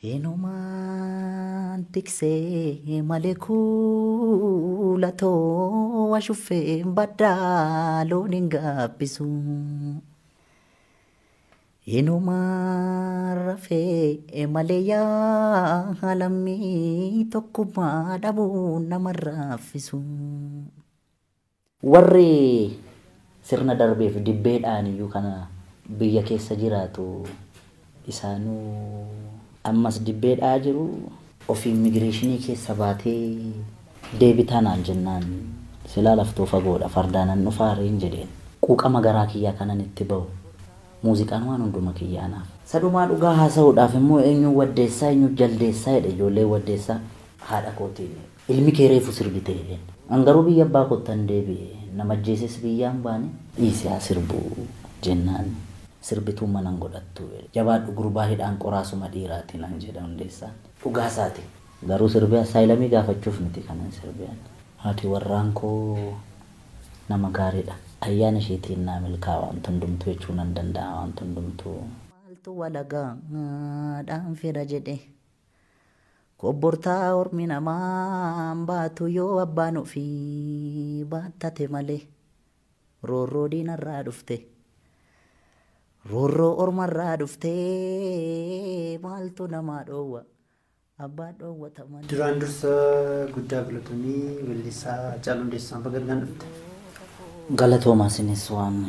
Eenyumaan tiksee malee kuulatoo ashuffee baddaa loon hin gaabbisu. Eenyumaan rafee malee yaa lammii tokkummaa dhabuun nama raffisu. Warri sirna darbeef dibbeedhaan iyyuu kana biyya keessa jiraatu isaanuu ammas dibbeedhaa jiru. Ofii immigireeshinii keessa baatee deebitaa naan jennaan silaa laftoo fagoodha fardaanan dhufaareen jedheen. Quuqama garaa kiyyaa kanan itti bahu muuziqaan waan hunduma kiyyaa naaf. Sadumaa dhugaa haasa'uudhaaf immoo eenyuun waddeessaa eenyuun jaldeessaa jedhe ijoollee waddeessaa haadha kootiin ilmi kee reefu sirbite jedheen. An garuu biyya abbaa koottan deebi'e nama ajjeeses biyyaan baane dhiisee haa sirbu jennaan sirbituu manan godhattu jabaadhu gurbaa hidhaan qoraasuma dhiiraati naan jedha Hundeessaan. Dhugaa isaati. Garuu sirbee assaayilamii gaafachuuf miti kanan sirbeen. Haati warraan koo nama gaariidha. Ayyaana isheetiin naa milkaa'a wanti hundumtuu jechuu nan danda'a wanti hundumtuu. Maaltu walagaadhaan fedha jedhe. Kobbortaa ormi namaan baatu yoo abbaan ofii baattate malee. Roorroo diinarraa dhufte. Roorroo ormarraa dhufte maaltu namaa dhoowwa. Abbaan dhoowwata malee. Duraan dursa guddaa galatomii weellisaa Haacaaluu Hundeessaa baga nagaan dhufte. Galatoomaa isinis waan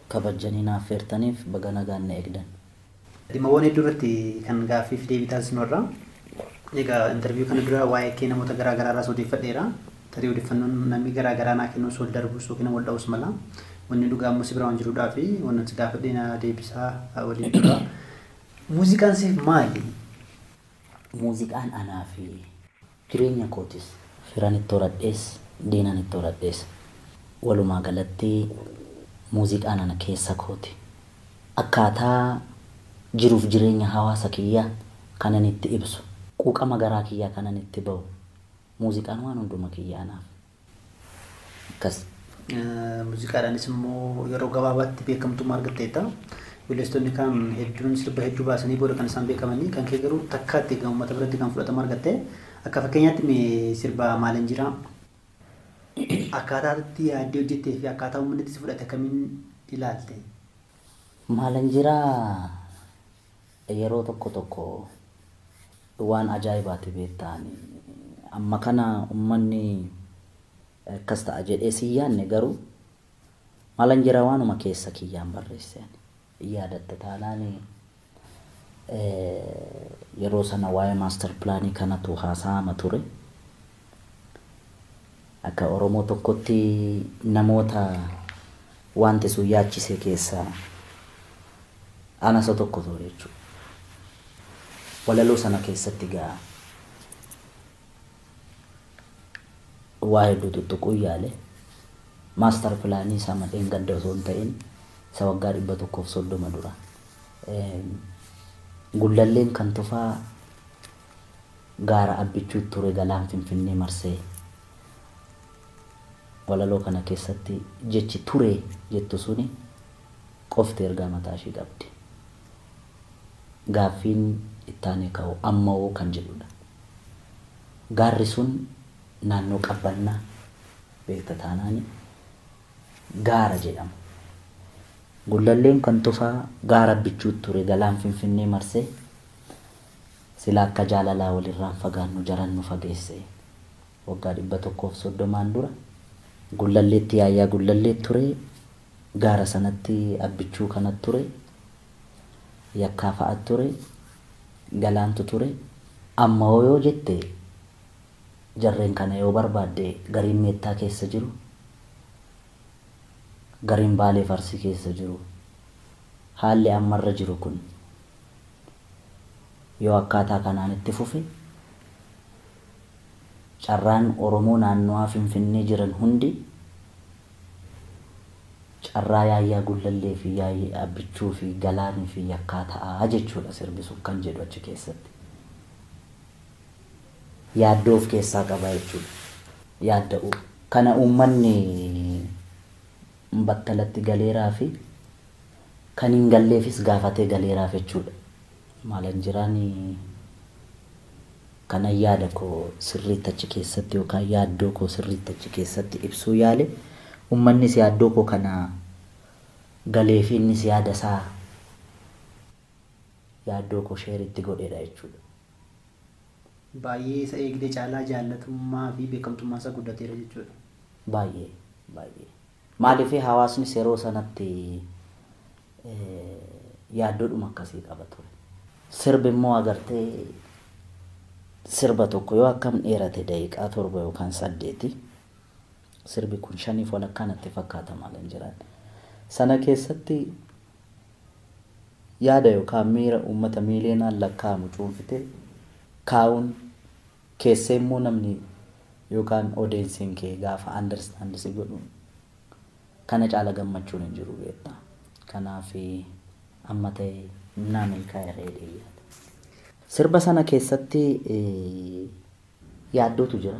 kabajanii naaf feertaniif baga nagaan na eegdan. Dhimmaawwan hedduu irratti kan gaaffiif deebii taasisnu irraa. Egaa intarviiyuu kana dura waa'ee kee namoota garaa garaa irraas odeeffadheera. Tarii odeeffannoon namni garaa garaa naa kennuus wal darbus yookiin wal dha'us mala. Wanni dhugaa immoo si bira waan jiruudhaa fi wannan si gaafadhee na deebisaa waliin dura. Muuziqaan siif maali? Muuziqaan anaa fi jireenya kootis firan itti horadhees diinan itti horadhees walumaa galatti muuziqaan ana keessa kooti. Akkaataa jiruuf jireenya hawaasa kiyyaa kanan itti ibsu quuqama garaa kiyyaa kanan itti bahu muuziqaan waan hunduma kiyyaa anaaf. Akkas. Muuziqaadhaanis immoo yeroo gabaabaatti beekamtummaa argatteetta. Weellistoonni kaan hedduun sirba hedduu baasanii booda kan isaan beekamanii kan kee garuu takkaatti kan uummata biratti kan fudhatama argatte. Akka fakkeenyaatti mee sirba maaliin jira? Akkaataa itti yaaddee hojjettee fi akkaataa uummanni itti si fudhate akkamiin ilaalte? Maalan jira yeroo tokko tokko waan ajaa'ibaati beektaan. Amma kana uummanni akkas ta'a jedhee si yaadne garuu maalan jira waanuma keessa kiyyaan barreesse. Yaadatta taanaan yeroo sana waa'ee maaster pilaanii kanatu haasa'ama ture. Akka Oromoo tokkotti namoota wanti sun yaachise keessaa ana isa tokko ture jechuudha. Walaloo sana keessatti gaa waa hedduu tuttuquu yaale. Maaster pilaanii isaa madheen gadda osoo hin ta'in isa waggaa 130 dura. Gullalleen kan tufaa gaara abbichuu ture galaan Finfinnee marsee. Walaloo kana keessatti jechi ture jettu suni qofti ergaa mataa ishee qabdi. Gaaffiin ittaanee ka'u ammoo kan jedhudha. Gaarri sun naannoo qabbannaa beekta taanaani gaara jedhama. Gullalleen kan tufaa gaara abbichuu ture galaan Finfinnee marsee sila akka jaalalaa walirraan fagaannu jaran nu fageesse. Waggaa 130 dura Gullalleetti yaayyaa Gullallee ture gaara sanatti abbichuu kana ture yakkaa fa'a ture galaantu ture. Amma yoo jette jarreen kana yoo barbaadde gariin meettaa keessa jiru gariin baalee farsii keessa jiru haalli ammarra jiru kun yoo akkaataa kanaan itti fufe carraan Oromoo naannawaa Finfinnee jiran hundi carraa yaayyaa Gullallee fi yaayyaa Abbichuu fi Galaanii fi yakkaa ta'aa jechuudha sirbi sun kan jedhu achi keessatti. Yaaddoo of keessaa qaba jechuudha. Yaadda'uu. Kana uummanni battalatti galeeraa fi kan hin galleefis gaafatee galeeraaf jechuudha. Maalan jiraan Kana yaada koo sirriitti achi keessatti yookaan yaaddoo koo sirriitti achi keessatti ibsuu yaale uummannis yaaddoo koo kana galee fi innis yaada isaa yaaddoo koo sheeritti godheedha jechuudha. Baay'ee isa eegdee caalaa jaallatummaa fi beekamtummaa isaa guddateera jechuudha. Baay'ee baay'ee. Maaliif hawaasnis yeroo sanatti yaaddoodhuma akkasii qaba ture. Sirbi immoo agartee sirba tokko yoo akkam dheerate daqiiqaa 7 yookaan 8 sirbi kun 5 walakkaa natti fakkaata maal hin jiran. Sana keessatti yaada yookaan miira uummata miiliyoonaan lakkaa'amu cuunfite kaa'uun keessa immoo namni yookaan odeensiin kee gaafa understand si godhu kana caala gammachuun hin jiru beektaa. Kanaaf amma ta'e naa milkaa'eera jedhee yaada. Sirba sana keessatti yaaddootu jira,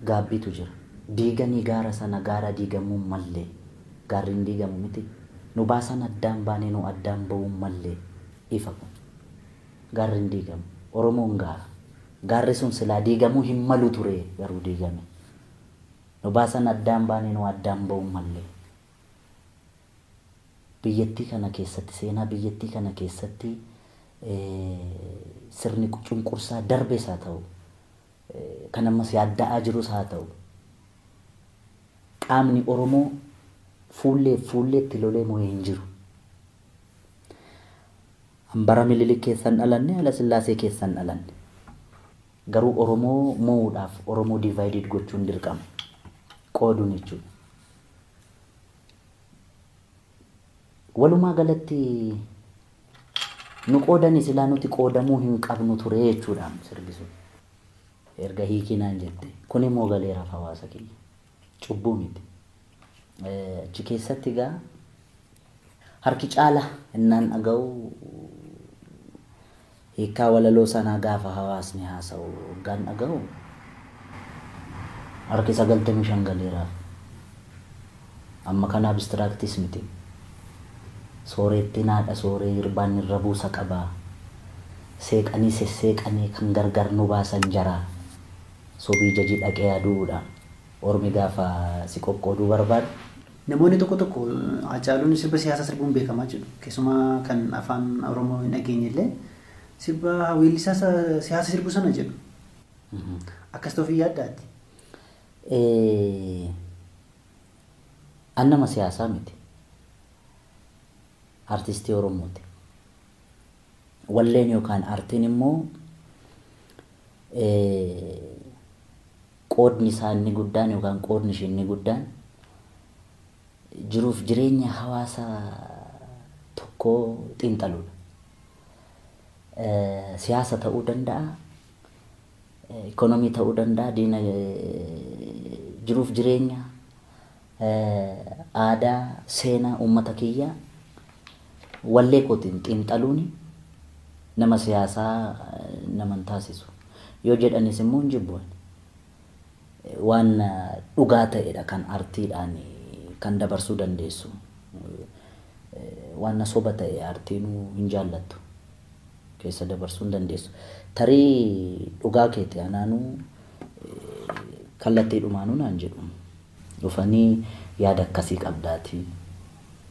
gaabbiitu jira. Diiganii gaara sana gaara diigamuu mallee gaarri hin diigamu miti. Nu baasan addaan baanee nu addaan ba'uu mallee ifa kun. Gaarri hin diigamu. Oromoon gaara. Gaarri sun silaa diigamuu hin malu ture garuu diigame. Nu baasan addaan baanee nu addaan ba'uu mallee. Biyyattii kana keessatti seenaa biyyattii kana keessatti sirni cunqursaa darbees haa ta'u kan ammas yaadda'aa jirus haa ta'u qaamni Oromoo fuullee fuulleetti lolee mo'ee hin jiru. Bara Minilik keessan dhalanne Haayila Sillaasee keessan dhalanne. Garuu Oromoo mo'uudhaaf Oromoo diivaayidid gochuun dirqama. Qooduun jechuudha. Walumaa galatti nu qoodani silaa nuti qoodamuu hin qabnu ture jechuudha sirbi sun. Erga hiikinaan jette kun immoo galeeraaf hawaasa kiyya. Cubbuu miti. Achi keessatti egaa harki caala innaan dhaga'u hiikkaa walaloo sanaa gaafa hawaasni haasa'u hoggaan dhaga'u harki 95 galeeraaf. Amma kana abstiraaktis miti. Sooreettiin haadha sooree hirbaan irra buusa qabaa. Seeqanii sesseeqanii kan gargar nu baasan jaraa. Sobii jaji dhaqee aduudha. Ormi gaafa si qoqqooduu barbaadu. Namoonni tokko tokko Haacaaluun sirba siyaasaa sirbuun beekamaa jedhu. Keessumaa kan afaan Oromoo hin dhageenye illee sirba weellisaa siyaasa sirbu sana jedhu. Akkas ta'uu fi yaaddaati. An nama siyaasaa miti. Artistii Oromooti. Walleen yookaan artiin immoo qoodni isaa inni guddaan yookaan qoodni ishee inni guddaan jiruuf jireenya hawaasa tokkoo xiinxaluudha. Siyaasa ta'uu danda'a, ikoonoomii ta'uu danda'a, diina jiruuf jireenya aadaa, seenaa uummata kiyyaa wallee kootiin xiinxaluun nama siyaasaa nama hin taasisu. Yoo jedhanis immoo hin jibbu. Waan dhugaa ta'edha kan artiidhaan kan dabarsuu dandeessu. Waan soba ta'e artiinuu hin jaallattu. Keessa dabarsuu hin dandeessu. Tarii dhugaa keeti anaanuu kallattii dhumaanuu naan jedhu. Dhufanii yaada akkasii qabdaati.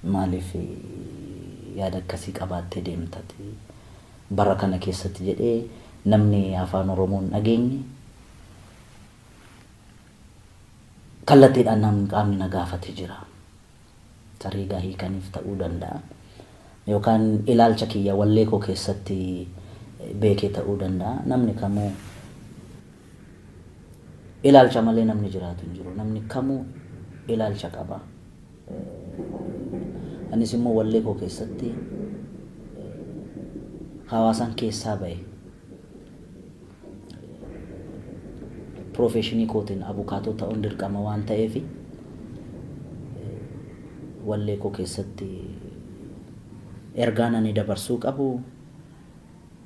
Maaliif yaada akkasii qabaattee deemtati? Bara kana keessatti jedhee namni afaan Oromoo hin dhageenye kallattiidhaan namni qaamni na gaafate jira. Tarii egaa hiikaniif ta'uu danda'a. Yookaan ilaalcha kiyya wallee koo keessatti beekee ta'uu danda'a. Namni kamuu ilaalcha malee namni jiraatu hin jiru. Namni kamuu ilaalcha qaba. Anis immoo wallee koo keessatti hawaasaan keessaa bahe profeshinii kootiin abukaatoo ta'uun dirqama waan ta'eef wallee koo keessatti ergaan ani dabarsuu qabu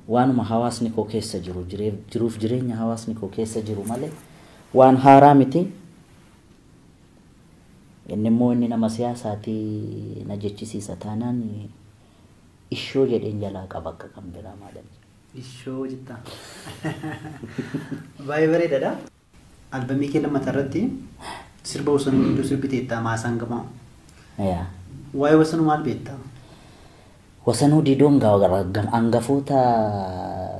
waanuma hawaasni koo keessa jiru jiruuf jireenya hawaasni koo keessa jiru malee waan haaraa miti. Inni immoo inni nama siyaasaatii na jechisiisa taanaan ishoo jedheen jalaa qaba akka kan biraa maal. Ishoo jetta. Baay'ee bareedaadha. Albamii kee lammataa irratti sirba Wasanuu Diidoo sirbiteetta maasaan gamaa. Waa'ee Wasanuu maal beekta? Wasanuu Diidoon hangafoota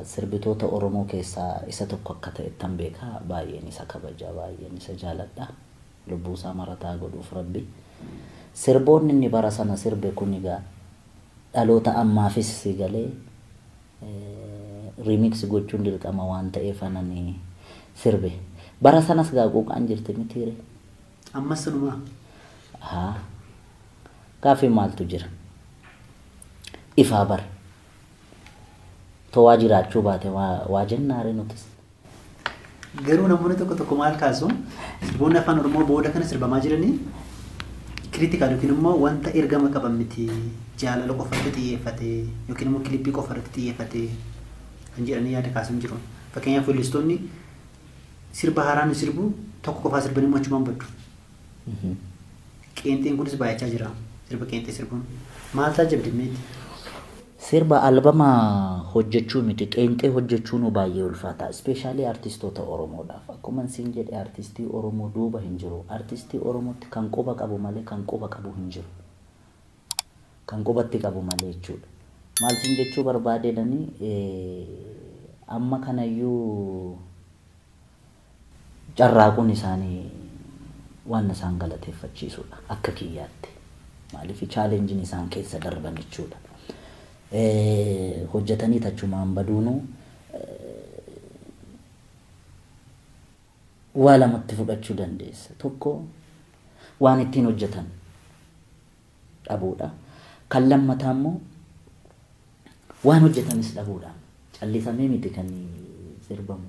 sirbitoota Oromoo keessaa isa tokko akka ta'ettan beeka. Baay'een isa kabaja, baay'een isa jaaladha. Lubbuu isaa marataa godhuuf Rabbi. Sirboonni inni bara sana sirbe kun egaa dhaloota ammaafis si galee remix gochuun dirqama waan ta'eef anani sirbe. Bara sanas gaa quuqaan jirti mitiire. Ammas sanumaa? Haa. Gaaffii maaltu jira? Ifaa bara. Towaa jiraachuu baate waa jennaare nutis. Garuu namoonni tokko tokko maal kaasu sirboonni afaan Oromoo booda kana sirbamaa jiranii critical yookiin immoo wanta ergama qaban miti jaalala qofa irratti xiyyeeffate yookiin immoo kilippii qofa irratti xiyyeeffate kan jedhanii yaada kaasan jiru. Fakkeenyaaf weellistoonni sirba haaraan sirbu tokko qofaa sirbanii immoo achumaan baddu. Qeenxeen kunis baay'achaa jira. Sirba qeenxee sirbuun. Maal taajjabde meeti? Sirba albama hojjechuu miti qeenxee hojjechuun baay'ee ulfaata. Ispeeshaalii artistoota Oromoodhaaf. Akkuma siin jedhe artistii Oromoo duuba hin jiru. Artistii Oromootti kan quba qabu malee kan quba qabu hin jiru. Kan qubatti qabu malee jechuudha. Maal siin jechuu barbaadeenani amma kanayyuu carraaquun isaanii waan isaan galateeffachiisudha akka kiyyaatti. Maaliif chaalenjiin isaan keessa darban jechuudha. Hojjetanii tachumaan baduunu waa lamatti fudhachuu dandeessa. Tokko waan ittiin hojjetan dhabuudha. Kan lammataa immoo waan hojjetanis dhabuudha. Callisamee miti kan sirbamu.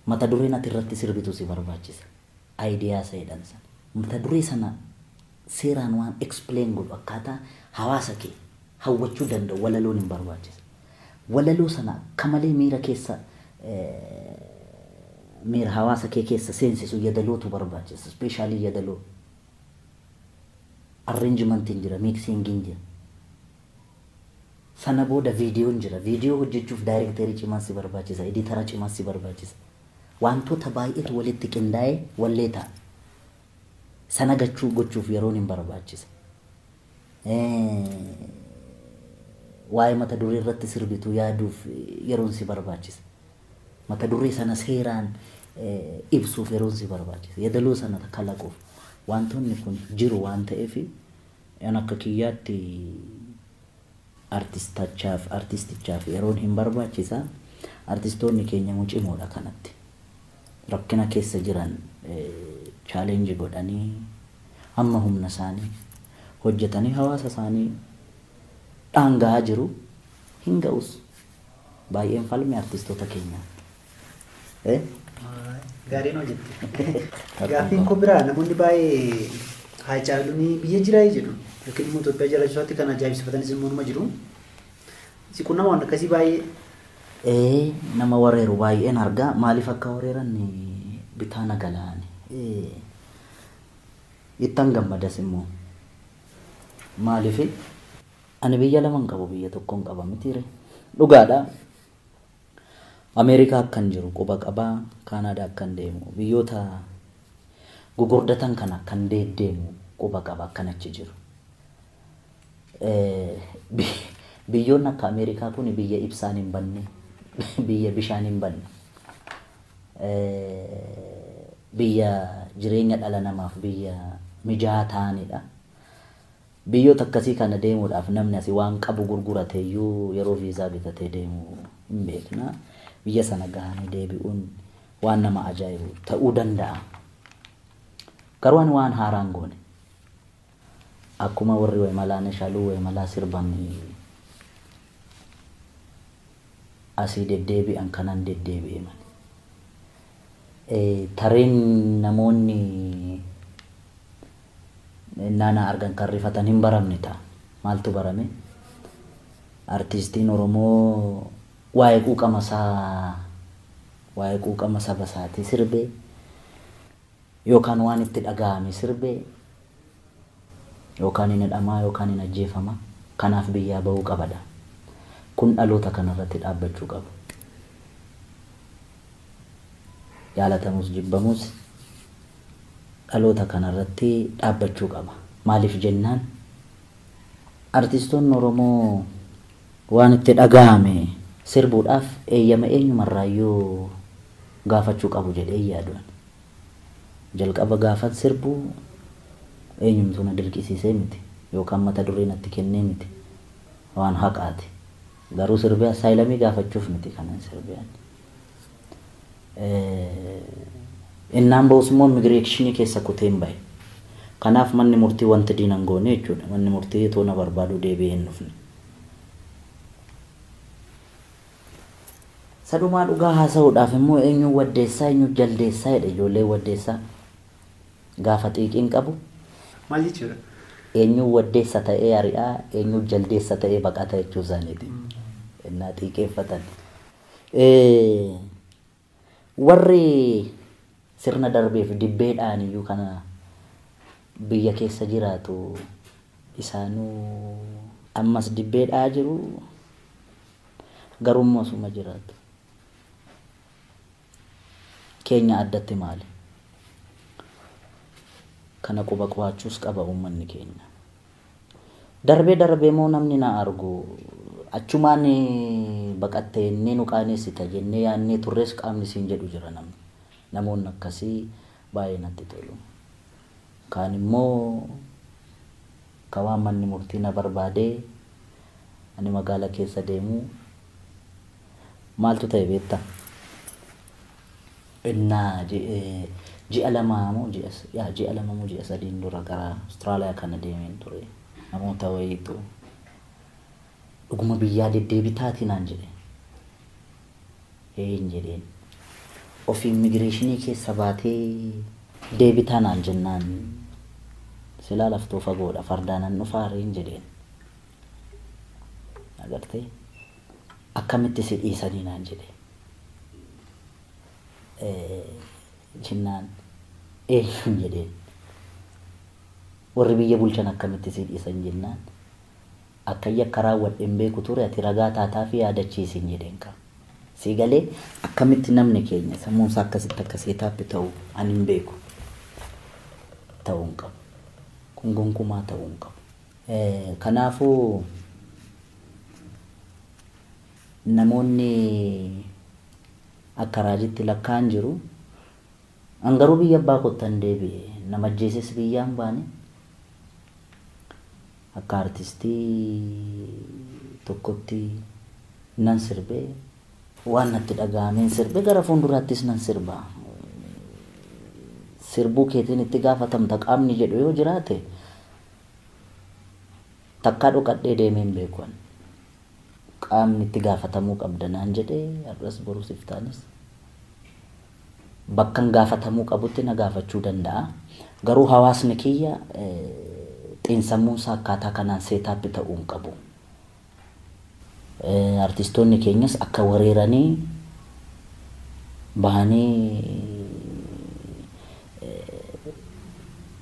Mata dureen ati irratti sirbitu si barbaachisa. Aayidiyaa isa jedhan sana. Mata duree sana seeraan waan explain godhu akkaataa hawaasa kee hawwachuu danda'u walaloon hin barbaachisa. Walaloo sana akka malee miira keessa miira hawaasa kee keessa seensisu yadalootu barbaachisa. Ispeeshaalii yadaloo. Arreenjimentiin jira, miiksiingiin jira. Sana booda viidiyoon jira. Viidiyoo hojjechuuf daayirekteerii cimaan si barbaachisa, editara cimaan si barbaachisa. Wantoota baay'eetu walitti qindaa'ee wallee ta'a. Sana gachuu gochuuf yeroon hin barbaachisa. Waa'ee mata duree irratti sirbitu yaaduuf yeroon si barbaachisa. Mata duree sana seeraan ibsuuf yeroon si barbaachisa. Yadaloo sana kalaquuf wantoonni kun jiru waan ta'eef an akka kiyyaatti artistichaaf yeroon hin barbaachisa. Artistoonni keenya mucimoodha kanatti. Rakkina keessa jiran chaalenjii godhanii amma humna isaanii hojjetanii hawaasa isaanii dhaangaa jiru hin ga'us. Baay'een falme artistoota keenyaa. Gaariin hojjette. Gaaffiin koo biraa namoonni baay'ee Haacaaluun biyya jiraa jedhu yookiin immoo Itoophiyaa jiraachuu isaatti kan ajaa'ibsiifatanis immoo numa jiru. Si qunnama waan akkasii baay'ee. Nama wareeru baay'een argaa. Maaliif akka wareeran bitaa na galaani. Ittan gammadas immoo. Maaliif ani biyya lama hin qabu biyya tokko hin qaba mitiire. Dhugaadha. Ameerikaa akkan jiru quba qabaa, Kaanaadaa akkan deemu biyyoota gugurdatan kana kan deddeemu quba qaba akkan achi jiru. Biyyoonni akka Ameerikaa kun biyya ibsaan hin banne, biyya bishaan hin banne, biyya jireenya dhala namaaf biyya mijaa'aa ta'anidha. Biyyoota akkasii kana deemuudhaaf namni asii waan qabu gurgurate iyyuu yeroo viizaa bitatee deemu hin beekna. Biyya sana gahanii deebi'uun waan nama ajaa'ibu ta'uu danda'a. Garuu ani waan haaraan goone. Akkuma warri wayimalaa nashaaluu wayimalaa sirban asii deddeebi'an kanan deddeebi'e malee. Tareen namoonni naannaa argan kan rifatan hin baramne ta'a. Maaltu barame? Artistiin Oromoo waa'ee quuqama isaa, waa'ee quuqama saba isaatii sirbee yookaan waan itti dhaga'ame sirbee yookaan hin hidhamaa yookaan hin ajjeefama. Kanaaf biyyaa bahuu qabadha. Kun dhaloota kanarratti dhaabbachuu qabu. Jaalatamus jibbamus dhaloota kanarratti dhaabbachuu qaba. Maaliif jennaan artistoonni Oromoo waan itti dhaga'ame sirbuudhaaf eeyyama eenyumarraayyuu gaafachuu qabu jedhee yaadu. Jalqaba gaafan sirbuu eenyumtuu na dirqisiisee miti yookaan mata duree natti kennee miti, waan haqaati. Garuu sirbee asylum gaafachuuf miti kanan sirbeen. Innaan ba'us immoo immigration keessa kuteen bahe. Kanaaf manni murtii wanti diinan goone jechuudha. Manni murtii itoo na barbaadu deebi'ee hin dhufne. Sadumaa dhugaa haasa'uudhaaf immoo eenyuun waddeessaa, eenyuun jaldeessaa jedhe ijoollee waddeessaa gaafa xiiqiin qabu. Maal jechuudha? Eenyuun waddeessa ta'ee ari'aa, eenyuun jaldeessa ta'ee baqata jechuu isaaniiti. Innaa xiiqeeffatan. Warri sirna darbeef dibbeedhaan iyyuu kana biyya keessa jiraatu isaanuu ammas dibbeedhaa jiru, garuu immoo osuma jiraatu. Keenya addatti maali? Kana quba qabaachuus qaba uummanni keenya. Darbee darbee immoo namni na argu achumaan baqattee inni nu qaaneessita jennee yaadnee turres qaamni siin jedhu jira namni. Namoonni akkasii baay'ee natti tolu. Kaan immoo ka waan manni murtii na barbaadee ani magaala keessa deemu maaltu ta'e beektaa? Innaa ji'a lama moo ji'a 2 moo ji'a 3 dura gara Austraaliyaa kana deemeen ture. Namoota wayiitu dhuguma biyyaa deddeebitaati naan jedhe. Een jedheen. Ofii immigration keessa baatee deebitaa naan jennaan silaa laftoo fagoodha fardaanan dhufaareen jedheen. Agartee akkamitti si dhiisanii naan jedhe. Jennaan eenyuun jedheen. Warri biyya bulchan akkamitti si dhiisan jennaan akka yakka raawwadhe hin beeku ture ati ragaa taataa fi yaadachiisin jedheen qaba. Si galee akkamitti namni keenya sammuun isaa akkasitti akka seetaappi ta'u ani hin beeku. Ta'uu hin qabu. Kun gonkumaa ta'uu hin qabu. Kanaafuu namoonni akka raajitti lakkaa'an jiru. An garuu biyya abbaa kottan deebi'e. Nama ajjeeses biyyaan baane. Akka artistii tokkotti nan sirbee waan natti dhaga'ameen sirbee gara fuulduraattis nan sirba. Sirbuu keetiin itti gaafatamta qaamni jedhu yoo jiraate takkaa dhokadhee deemee hin beeku. Qaamni itti gaafatamuu qabda naan jedhee har'as borus iftaanis bakkan gaafatamuu qabutti na gaafachuu danda'a. Garuu hawaasni kiyya xiinsammuun isaa akkaataa kanaan seetaappi ta'uu hin qabu. Artistoonni keenyas akka wareeranii bahanii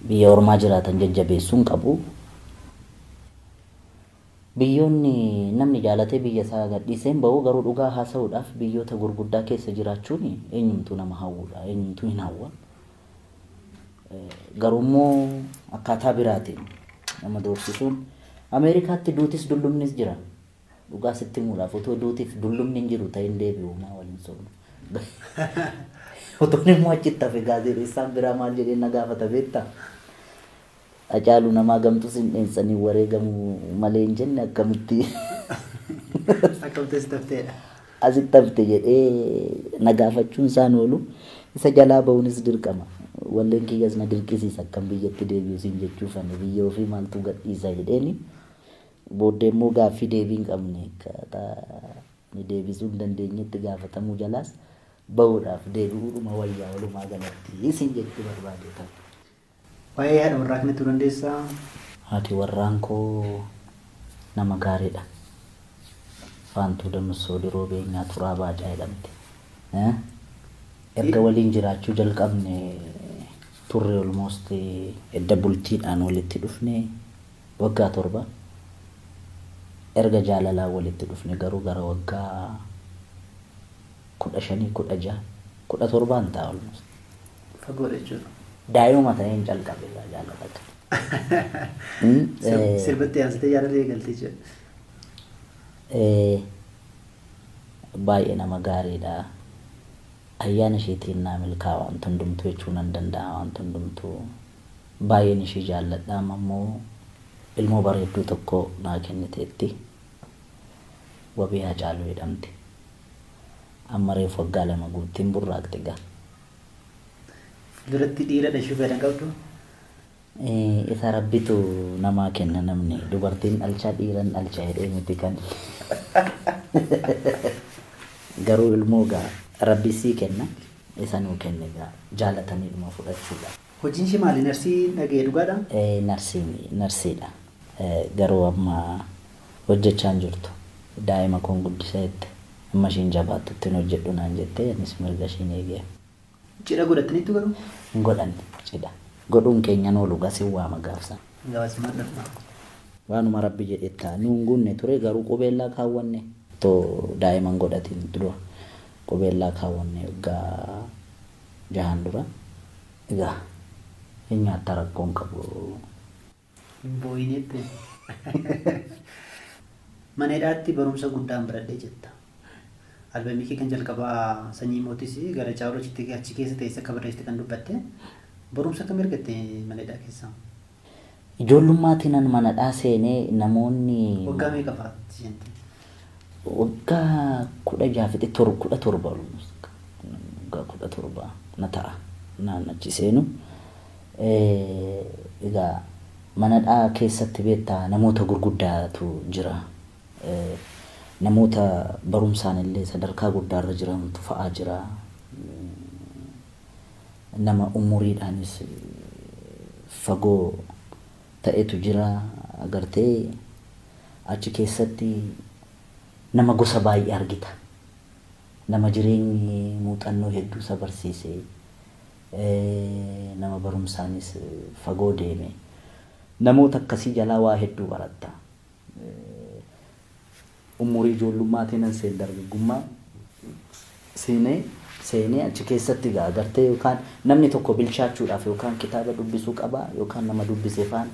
biyya ormaa jiraatan jajjabeessuu hin qabu. Biyyoonni namni jaalatee biyya isaa gadhiisee hin bahu, garuu dhugaa haasa'uudhaaf biyyoota gurguddaa keessa jiraachuun eenyumtuu nama hawwudha, eenyumtuu hin hawwa. Garuu immoo akkaataa biraatiin nama doorsisuun Ameerikaatti duutis dullumnis jira. Dhugaa sitti himuudhaaf otoo duutiif dullumni hin jiru ta'e hin deebi'u maa waliin sobnu. Otoon immoo achitti hafe gaazexeessaan biraa maal jedhee na gaafata beektaa? Hacaaluu namaa gamtus hin dheensanii wareegamu malee hin jenne akkamitti Akkamitti asitti hafteedha? Asitti hafte jedhee na gaafachuun isaan oolu isa jalaa bahuunis dirqama. Walleen kiyyas na dirqisiisa akkam biyyatti deebi'u siin jechuuf ani biyya ofii maaltu gadhiisa jedheeni. Booddee immoo gaaffii deebii hin qabne akkaataa ni deebisuu hin dandeenyetti gaafatamuu jalaas bahuudhaaf deebi'uudhuma wayyaa walumaa galatti siin jechuu barbaade ta'a. Waa'ee haadha warraa kanatti dandeessaa? Haati warraan koo nama gaariidha. Faantuu Damissoo Diroo Beenyaa Turaa Baacaa jedhamti. Erga waliin jiraachuu jalqabne turre almost edda bultiidhaan walitti dhufne waggaa 7. Erga jaalalaan walitti dhufne garuu gara waggaa 15 16. 17 ta'a almost. Fagoodha jechuudha. Daa'imuma ta'een calqabe jaalala kana. Sirbatti aansitee jaalala eegalte jechuudha. Baay'ee nama gaariidha. Ayyaana isheetiin naa milkaa'a wanta hundumtuu jechuu nan danda'a wanta hundumtuu. Baay'een ishee jaalladha amma immoo ilmoo bareedduu tokko naa kenniteetti. Wabii Hacaaluu jedhamti. Amma reefu waggaa 2 guuttiin burraaqxe gaa. Fuulduratti dhiira dhashuu fedhan qabdu? Isa rabbitu namaa kenna namni dubartiin dhalchaa dhiiran dhalcha jedhee miti kan. Garuu ilmoo gaa rabbi sii kenna isa nuu kenne gaa jaalatanii dhuma fudhachuudha. Hojiin ishee maali? Narsii dhaga'ee dhugaadha? Narsiidha. Garuu amma hojjechaa hin jirtu. Daa'ima koon guddisa jette. Amma ishiin jabaattutti hin hojjedhu naan jettee anis mirga ishiin eegee. Cidha godhattaniittu garuu? Hin godhanne cidha. Godhuun keenyan oolu gasin waama gaafsan. Gabaasumaan dhufna. Waanuma rabbi jedhe ta'a. Nuun guunne ture garuu qubeellaa kaawwanne. Too daa'ima hin godhatin dura qubeellaa kaawwanne waggaa 6 dura. Egaa hin nyaatta rakkoon qabu. Hin boo'inetti. Mana hidhaatti barumsa guddaan baradhee jetta. Albamii kee kan jalqabaa sanyii mootis gara caawuloo achi keessa teessee akka barreessite kan dubbatte. Barumsa kam argatte mana hidhaa keessaa? Ijoollummaatiinan mana hidhaa seenee namoonni. Waggaa meeqa fa'aatti seente? Waggaa 16 fixe 17 almost. Waggaa 17 na ta'a naan achi seenu. Egaa mana hidhaa keessatti beektaa namoota gurguddaatu jira. Namoota barumsaan illee sadarkaa guddaarra jirantu fa'aa jira. Nama umuriidhaanis fagoo ta'etu jira. Agartee achi keessatti nama gosa baay'ee argita. Nama jireenyi muuxannoo hedduu isa barsiise. Nama barumsaanis fagoo deeme. Namoota akkasii jalaa waa hedduu baratta. Umurii ijoollummaatiinan seen dargaggummaa seenee achi keessatti gaa agartee yookaan namni tokko bilchaachuudhaaf yookaan kitaaba dubbisuu qaba yookaan nama dubbise faana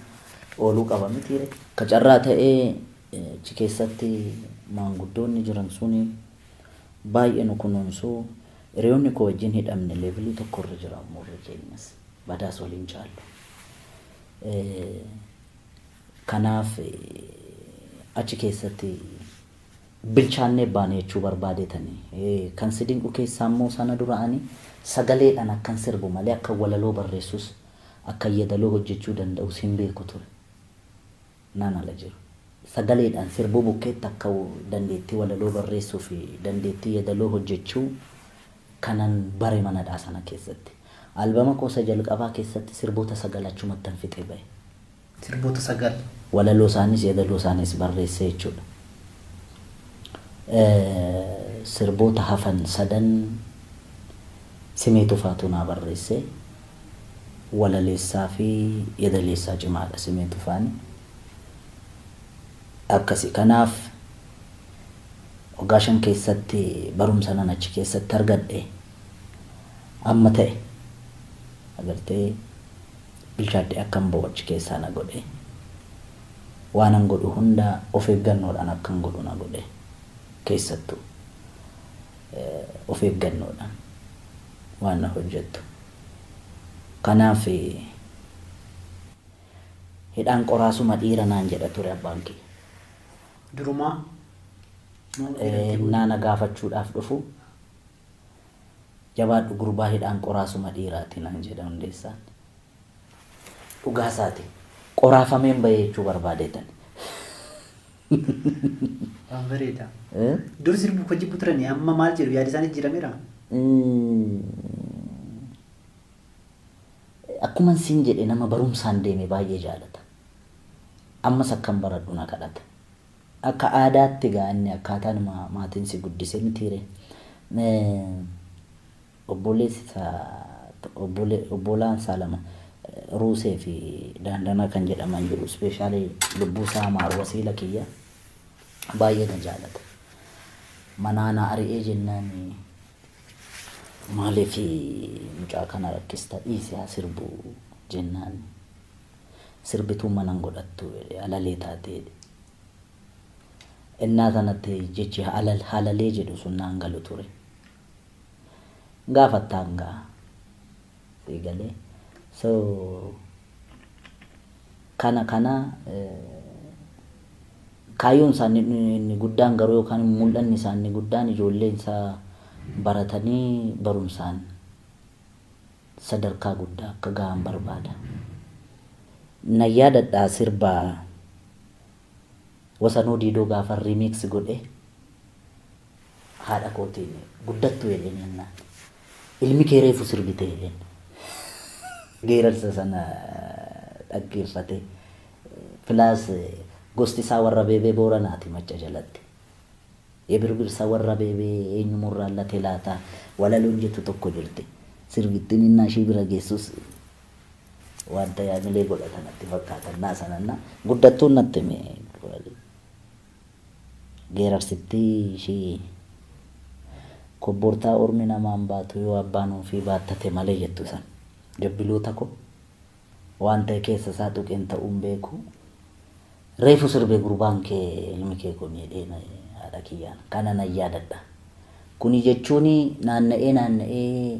ooluu qaba mitiire. Ka carraa ta'ee achi keessatti maanguddoonni jiran suni baay'ee nu kunuunsuu hiriyoonni koo wajjin hidhamne leevilii tokkorra jira umurii keenyas badaas waliin caallu. Kanaaf achi keessatti bilchaannee baane jechuu barbaadetanii. Kan si dinqu keessaa immoo sana dura ani sagaleedhaan akkan sirbu malee akka walaloo barreessus akka yeedaloo hojjechuu danda'us hin beeku ture. Naan ala jiru. Sagaleedhaan sirbuu bukkeetti akka dandeettii walaloo barreessuu fi dandeettii yeedaloo hojjechuu kanan bare mana hidhaa sana keessatti. Albama koo isa jalqabaa keessatti sirboota 9 achumattan fixee bahe. Sirboota 9? Walaloo isaanis yeedaloo isaanis barreessee jechuudha. Sirboota hafan 3 Simee Tufaatu naa barreesse. Walaleessaa fi yeedaleessaa cimaadha Simee Tufaani. Akkasi kanaaf waggaa 5 keessatti barumsa nan achi keessatti argadhe amma ta'e agartee bilchaadde akkan ba'u achi keessaa na godhe. Waanan godhu hunda of eeggannoodhaan akkan godhu na godhe. Keessattuu of eeggannoodhaan waan na hojjettu. Kanaaf hidhaan qoraasuma dhiira naan jedha ture abbaan kiyya. Durumaa? Naana gaafachuudhaaf dhufu jabaadhu gurbaa hidhaan qoraasuma dhiiraati naan jedha hundeessaan. Dhugaasaati. Qoraafameen bahee jechuu barbaadeetan. Waan bareeda. Dur sirbu kan jibbu turani amma maal jedhu yaada isaanii jijjiirameera? Akkuma siin jedhe nama barumsaan deeme baay'ee jaalata. Ammas akkan baradhu na kadhata. Akka aadaatti gaa inni akkaataan maatiin si guddise mitiire. Obbolaan isaa lama Ruusee fi Daandanaa kan jedhaman jiru. Ispeeshaalii lubbuu isaa Amaar wasiila kiyya baay'ee na jaalata. Manaa na ari'ee jennaan Maaliif mucaa kana rakkista dhiise haa sirbu jennaan sirbituu mana hin godhattu alalee taatee. Innaa sanatti jechi halalee jedhu sun naan galu ture. Gaafattaan gaa galee so kana kaayyoon isaanii inni guddaan garuu yookaan mul'anni isaanii guddaan ijoolleen isaa baratanii barumsaan sadarkaa guddaa akka gahan barbaada. Na yaadadhaa sirbaa Wasanuu Diidoo gaafa remix godhe haadha kootiin guddattu jedheen jennaan. Ilmi kee reefu sirbite jedheen. Geerarsa sana dhaggeeffate. Filaas gosti isaa warra beebee Booranaati macca jalatti. Yebirbirsa warra beebee eenyumurraan late laata walaloon jettu tokko jirti. Sirbittiin innaa ishii bira geessus wanta yaamilee godhatan natti fakkaatan naa sananna guddattuun natti hime. Geerarsitti ishii kobbortaa ormi namaan baatu yoo abbaan ofii baattate malee jettu san. Jabbiloota ko waan ta'e keessa isaa tuqeen ta'uun beeku. Reefu sirbee gurbaan kee ilmi kee kun jedhee haadha kiyyaan kana nan yaadadha. Kuni jechuun naanna'ee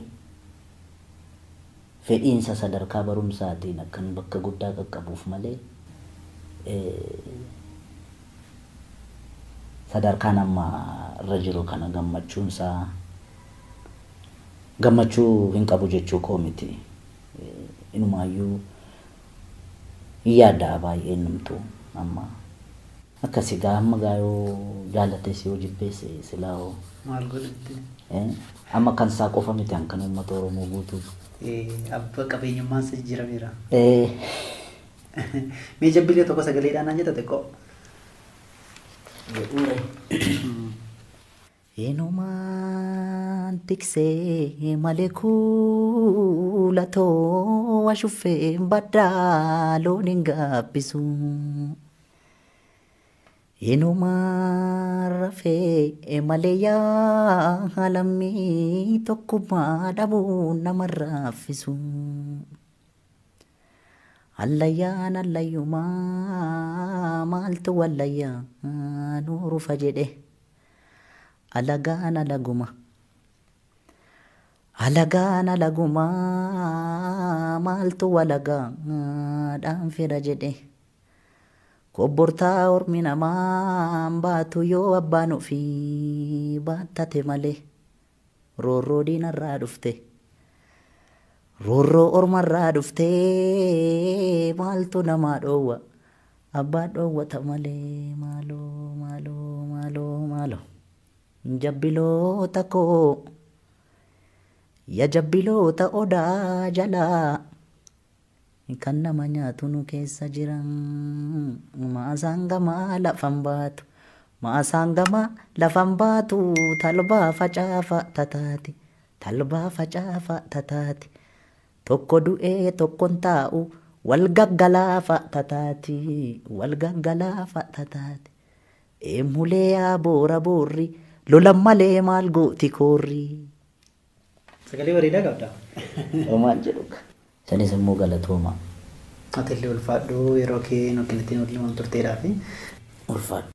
fedhiinsa sadarkaa barumsaatiin akkan bakka guddaa qaqqabuuf malee sadarkaan amma irra jiru kana gammachuunsaa gammachuu hin qabu jechuu koo miti. Inumaayyuu hin yaadda'a baay'een numtu amma akkasi gaa amma gaa yoo jaalates yoo jibbeesse silaa hoo. Maal godhatte? Amma kan isaa qofa miti kan uummata Oromoo guutuu. Abba qabeenyummaan isa jijjiirameera. Mee jabbilee tokko sagaleedhaan naan jetta xiqqoo. Jedhuure. Eenyumaan tiksee malee kuulatoo ashuffee baddaa loon hin gaabbisu. Eenyumaan rafee malee yaa lammii tokkummaa dhabuun nama raffisu. Allayyaan allayyumaa maaltu wallayyaa nuurufa jedhe. Alagaan alaguma. Alagaan alagumaa maaltu walagaa dhaan fedha jedhe. Kobbortaa ormi namaan baatu yoo abbaan ofii baattate malee. Roorroo diinarraa dhufte. Roorroo ormarraa dhufte maaltu namaa dhoowwa. Abbaan dhoowwata malee maaloo maaloo maaloo maaloo. Jabbiloota koo ya jabbiloota odaa jalaa kan nama nyaatu nu keessa jiran maasaan gamaa lafan baatu maasaan gamaa lafan baatu talbaa facaafa tataati talbaa facaafa tataati tokko du'ee tokkon taa'u wal gaggalaafa tataati wal gaggalaafa tataati eemulee yaa boora boorri lolan malee maal gooti koorri. Sagalee bareedaa qabda. Maal jedhu sanis immoo galatooma. Ati illee ulfaadhu yeroo kee nu kennitee waliin waan turteedhaafi. Ulfaadhu.